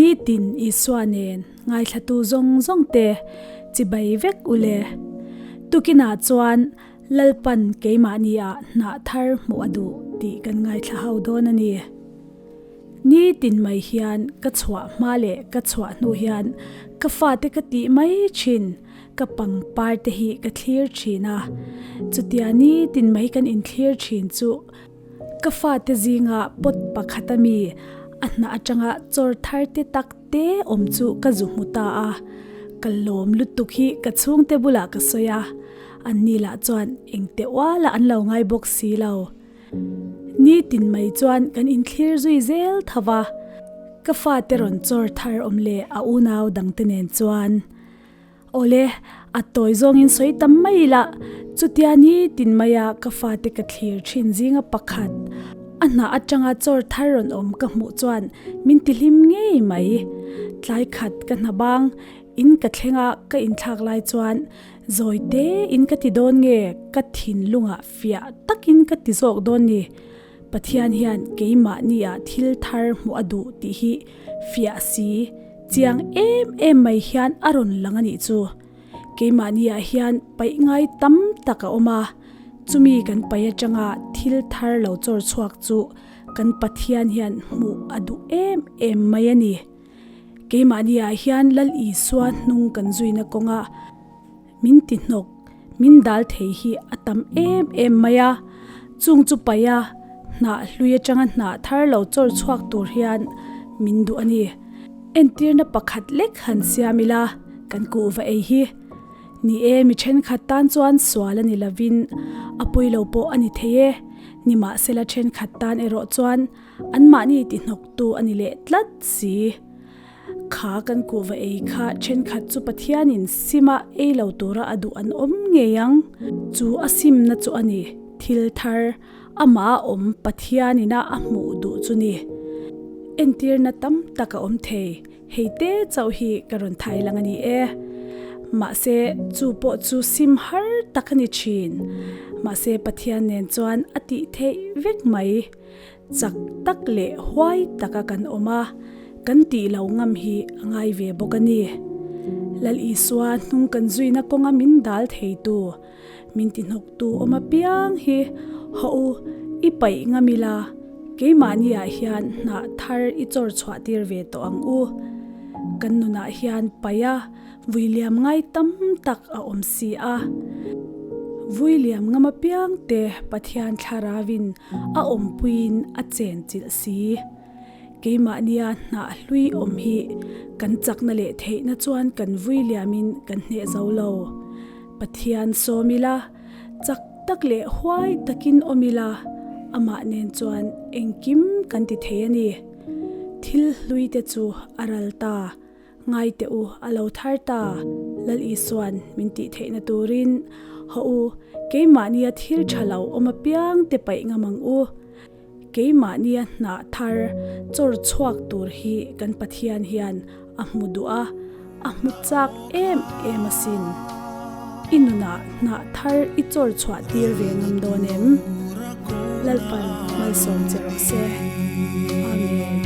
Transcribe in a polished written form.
Nitin Isua nen ngaithlatu zawng zawng te chibai vek ule. Tukinah chuan Lalpan keimahni ah hnah thar hmuh a duh tih kan ngaithla ho dawn a ni. Nitin mai hian ka chhuah hma leh ka chhuah hnu hian ka fate ka tih mai thin, ka pangpar te hi ka thlir thin a. Chutia nitin mai kan inthlir thin chu ka fate zinga pot pakhat a mi a hnah atanga chawr thar te tak te awm chu ka zu hmu ta a. Ka lawm lutuk hi ka chhungte bulah ka sawi a, anni lah chuan engte ualah an lo ngai bawk si lo. Nitin mai chuan kan inthlir zui zel tho va, ka fate rawn chawr thar awm leh a unau dangte nen chuan, Awle, a tawi zawngin sawi tam mai ila, chutia nitin maia ka fate ka thlir thin zinga pakhat, a hnah atanga chawr thar rawn awm ka hmuh chuan min tihlim ngei mai. Tlai khat ka hna bang, in ka thlenga ka inthlak lai chuan zawi te in ka ti dawn nge ka thinlungah Fiah takin ka ti zawk dawn ni. Pathian hian keimahni ah thil thar hmuh a duh tih hi fiah si, chiang em em mai hian a rawn lang a nih chu. Keimahni ah hian paih ngai tam tak a awm a, chumi kan paih atanga thil thar lo chawr chhuak chu kan Pathian hian hmuh a duh em em mai a ni. Keimahni ah hian Lal Isua hnung kan zuina kawnga Min ti hnawk, min dal thei hi a tam em em mai a, chung chu paih a, hnah hlui atanga hnah thar lo chawr chhuak tur hian min duh a ni. Entirna pakhat lek han siam ila, kan kuhva ei hi. Ni e, mi thenkhat tan chuan sual a ni lovin a pawi lo pawh a ni thei e, nimahsela thenkhat tan erawh chuan anmahni ti hnawktu a ni leh tlat si. Kha kan kuhva ei kha thenkhat chu Pathianin sima ei lo tura a duh an awm ngei ang. Chu a simna chu a ni, thil thar, amah a awm Pathianina a hmuh duh chu ni. Entirna tam tak a awm thei, hei te chauh hi ka rawn thai lang a ni e. Mahse, chu pawh chu sim har tak a ni thin. Mahse, Pathian nen chuan a tih theih vek mai. Chak tak leh huai taka kan awm a, kan tih lo ngam hi a ngai ve bawk a ni. Lal Isua hnung kan zuina kawnga min dal theitu, min tihnawktu awm apiang hi haw u i paih ngam ila, keimahniah hian hnah thar i chawr chhuah tir ve tawh ang u. Kan nunah hian paih a Vuiliam ngai tam tak a awm si a. Vuiliam ngam apiang te Pathian Thlaravin a awmpuiin a chen chilh si. Keimahnia hnah hlui awm hi kan chakna leh theihna chuan kan vuiliamin kan hneh zo lo. Pathian sawm ila, chak tak leh huai takin awm ila, amah nen chuan engkim kan ti thei a ni. Thil hlui te chu a ral ta. Ngai teh u, a lo thar ta, Lal Isua'n min tih theihna turin, Haw u, keimahnia thil tha lo awm apiang te paih ngam ang u. Keimahnia hnah thar chawr chhuak tur hi kan Pathian hian a hmu duh a, a hmu chak em em asin. I nunah hnah thar i chawr chhuah tir ve ngam dawn em? Lalpan malsawm che rawh se. Amen.